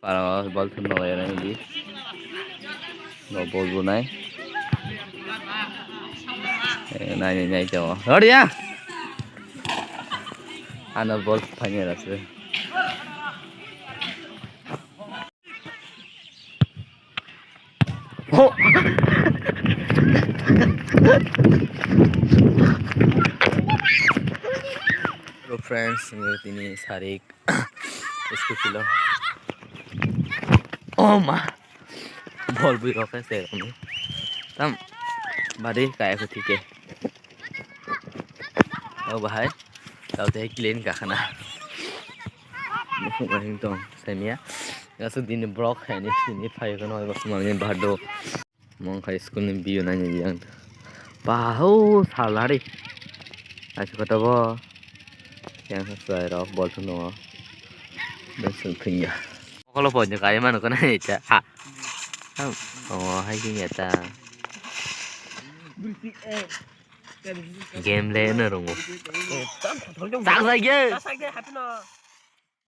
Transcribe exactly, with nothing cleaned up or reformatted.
Aro bol thum no lai nai di. No bol bu nai. Eh, nai, nai, nai, jawa. Hori ya. Ano bol thanya rase. Oh. Hello friends, ini tini sarik. Scooty lo. Oh ma. Bol bui rok se ni. Tam. Bari kaya ko thike. Oh bahai. Tau te clean ka khana. Mukhung ma hing tong. Semia. Gasu dini brok hai ni sini phai ko no ba sumang ni bado. Mong khai school ni view nai ni yang. Bahu salari. Asu kota bo. Yang sesuai rok bol thung no. Ben sung phinya. Okolo po nyo kai manu kana cha. Ha. Oh, hai phinya ta. Game le no rungo. Sak sak ye.